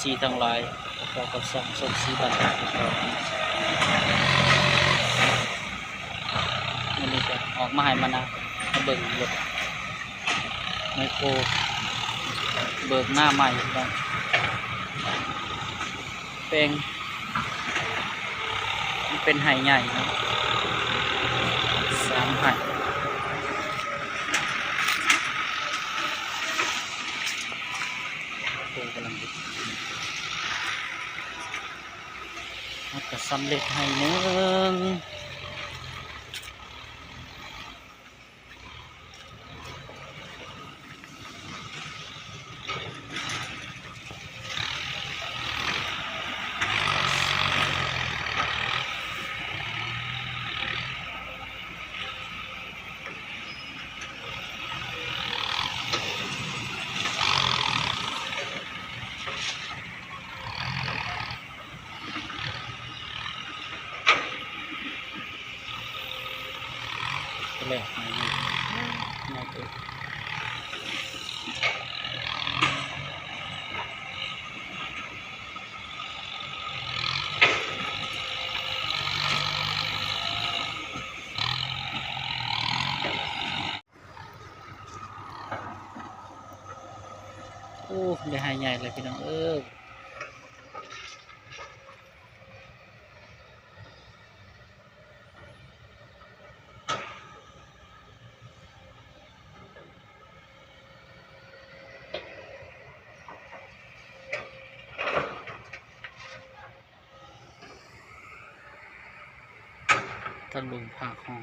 ຊີທັງຫຼາຍ ກໍຂໍກັບຊ່ອງສົມສີບ້ານເຮົາ ມື້ນີ້ກໍອອກມາໃຫ້ມານາ ມາເບິ່ງລົດແມັກໂຄເບີກນາໃໝ່ ພີ່ນ້ອງ. ແປງ ມັນເປັນໄຮ່ໃຫຍ່ເນາະ ສາມໄຮ່ ໂອ້ ກຳລັງ ເຮົາກໍສຳເລັດໄຮ່ໜຶ່ງ. ໂອ້ ໄດ້ໄຮ່ໃຫຍ່ແລ້ວ ພີ່ນ້ອງເອີຍ. ທະລຸພາກຫ້ອງ.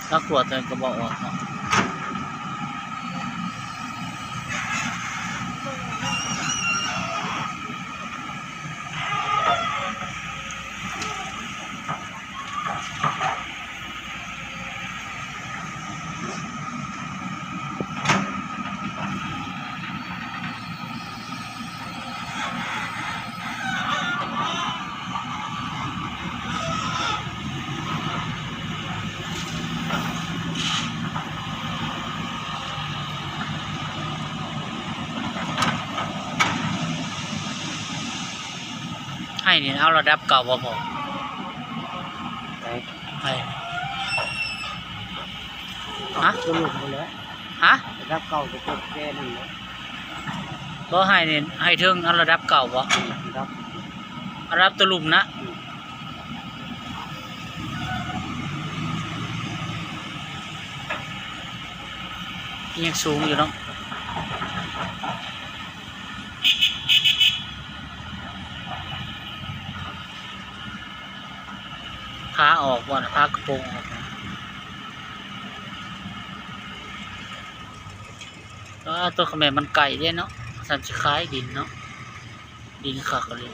ຖ້າຂວດໃສ່ກະບອກອອກເນາະ. ໄຮ່ນີ້ເອົາລະດັບເກົ່າບໍ່ພໍ່? ໄຮ່ ໄຮ່ ຮະ? ຕົວລຸ່ມພຸ້ນແຫຼະ ຮະ? ລະດັບເກົ່າ ຕົວແກ່ນັ້ນແຫຼະ. ບໍ່ ໄຮ່ນີ້ ໄຮ່ເທິງເອົາລະດັບເກົ່າບໍ່? ລະດັບ ລະດັບຕົວລຸ່ມນະ? ອືມ ຍັງສູງຢູ່ເນາະ. ພາອອກບໍ່ນະ? ພາກະໂປງອອກ. ອ້າ ຕົວຂະແມ່ນມັນໄກເດ້ເນາະ ສັນຊິຂາຍດິນເນາະ ດິນຄັກອີ່ຫຼີ.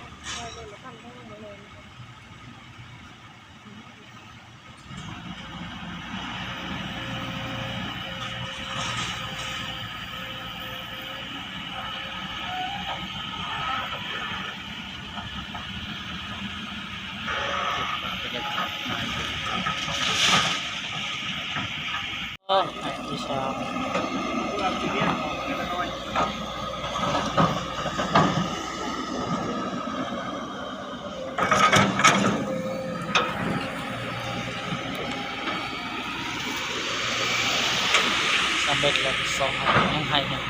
ຕ້ອງໃຫ້ທີ່ສາມ ສຳເລັດແລ້ວ ສອງໄຮ່ ຍັງໄຮ່ໜຶ່ງ.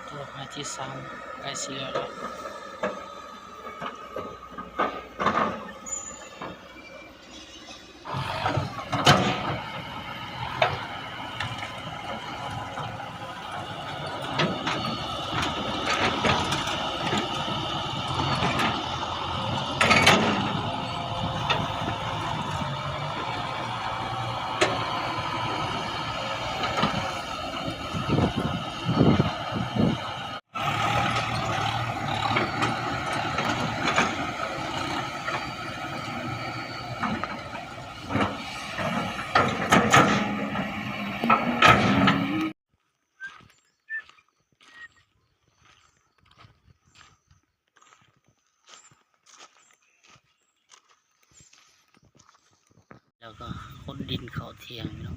ໂອ້ ໄຮ່ທີສາມໃກ້ຊິແລ້ວລະ. ແລ້ວກໍຂົນດິນເຂົ້າທ່ຽງເນາະ.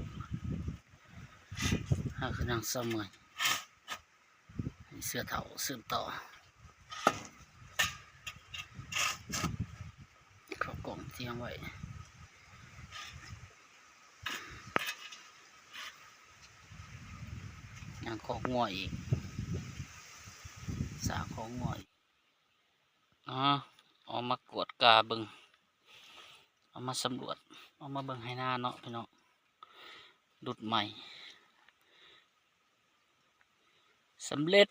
ເຮົາກຳລັງຊະເໝືອຍ ໃຫ້ເສືອເຖົ້າສືບຕໍ່ ເຂົ້າກ້ອງທ່ຽງໄວ້. ຍັງຄອກງົວອີກ ສ້າງຄອກງົວອີກ. ອໍ ເອົາມາກວດກາເບິ່ງ ເອົາມາສຳຫຼວດ ເອົາມາເບິ່ງໄຮ່ນາເນາະພີ່ນ້ອງ. ຫຼຸດໃໝ່ ສຳເລັດ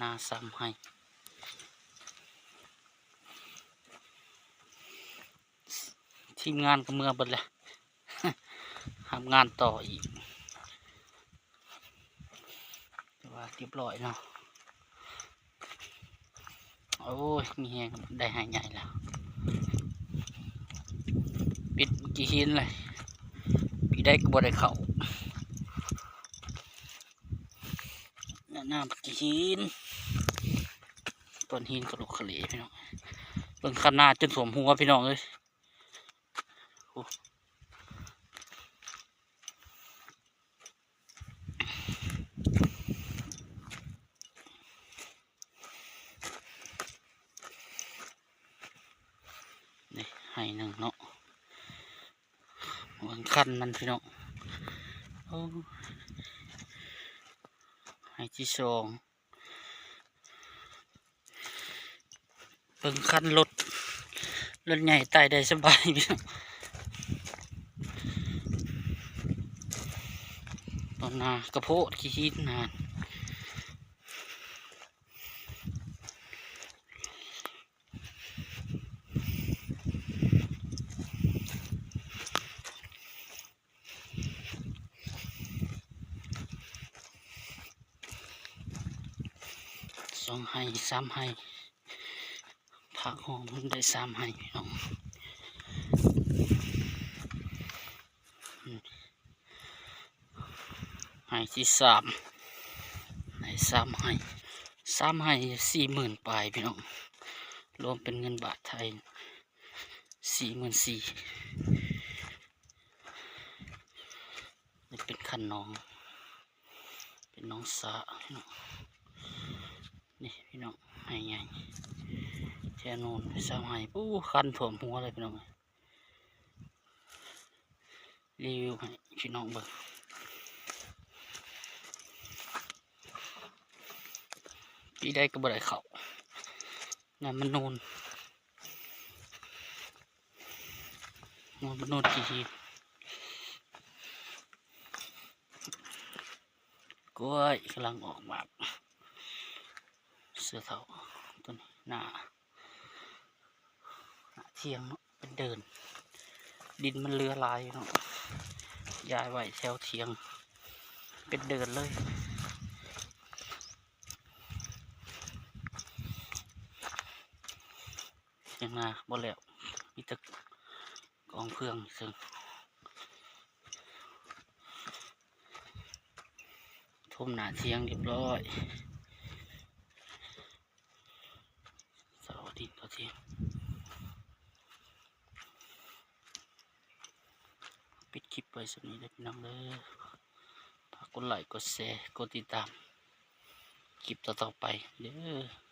ນາສາມໄຮ່. ທີມງານກໍເມືອເບິດແລ້ວ ຮັບງານຕໍ່ອີກ. ແຕ່ວ່າຮຽບຮ້ອຍເນາະ. ໂອ້ຍ ມີແຮງ ໄດ້ໄຮ່ໃຫຍ່ແລ້ວ. ປິດກີຫີນເລີຍ ປີໃດກໍບໍ່ໄດ້ເຂົ້າ. ແນະນຳກີຫີນ ຕົ້ນຫີນກະໂຫຼກກະເຫຼພີ່ນ້ອງ. ເບິ່ງຄັນນາຈົນຖ້ວມຫົວພີ່ນ້ອງເອີຍ. ໂອ້ ນີ້ໄຮ່ໜຶ່ງເນາະ ເບິ່ງຄັນມັນພີ່ນ້ອງ. ໂອ້ ໄຮ່ທີສອງ. ເບິ່ງຄັນລົດ ລົດໃຫຍ່ໄຕ່ໄດ້ສະບາຍ. ຕອນນາກະໂພດຂີ້ຫີນນານ. ສອງໄຮ່ ສາມໄຮ່ ພາກຫ້ອງໄດ້ສາມໄຮ່ພີ່ນ້ອງ. ໄຮ່ທີສາມ ໄດ້ສາມໄຮ່ ສາມໄຮ່ສີ່ໝື່ນປາຍພີ່ນ້ອງ ລວມເປັນເງິນບາດໄທສີ່ໝື່ນສີ່. ນີ້ເປັນຄັນໜອງ ເປັນໜອງສະພີ່ນ້ອງ. ນີ້ພີ່ນ້ອງ ໄຮ່ໃຫຍ່ ແຖວໂນ້ນສາມໄຮ່. ໂອ້ ຄັນຖ້ວມຫົວເລີຍພີ່ນ້ອງ. ຣີວິວໃຫ້ພີ່ນ້ອງເບິ່ງ ປີໃດກໍບໍ່ໄດ້ເຂົ້າ. ນ້ຳມັນນູນ ມັນນູນຂີ້ຫີນ. ກ້ວຍກຳລັງອອກໝາກ ເສືອເຖົ້າ ຕົວນີ້ ໜ້າ ໜ້າຖຽງເນາະ ເປັນເດີ່ນ ດິນມັນເຫຼືອຫຼາຍເນາະ ຍ້າຍໄວ້ແຖວຖຽງເປັນເດີ່ນເລີຍ. ຖຽງນາບໍ່ແລ້ວ ມີແຕ່ກອງເຟືອງເຊິ່ງ ຖົມໜ້າຖຽງຮຽບຮ້ອຍ ເສົາອາທິດເຂົ້າຖຽງ. ປິດຄລິບໄວ້ສ່ຳນີ້ເດີພີ່ນ້ອງເດີ ຝາກກົດໄລ ກົດແຊ ກົດຕິດຕາມ ຄລິບຕໍ່ໆໄປເດີ.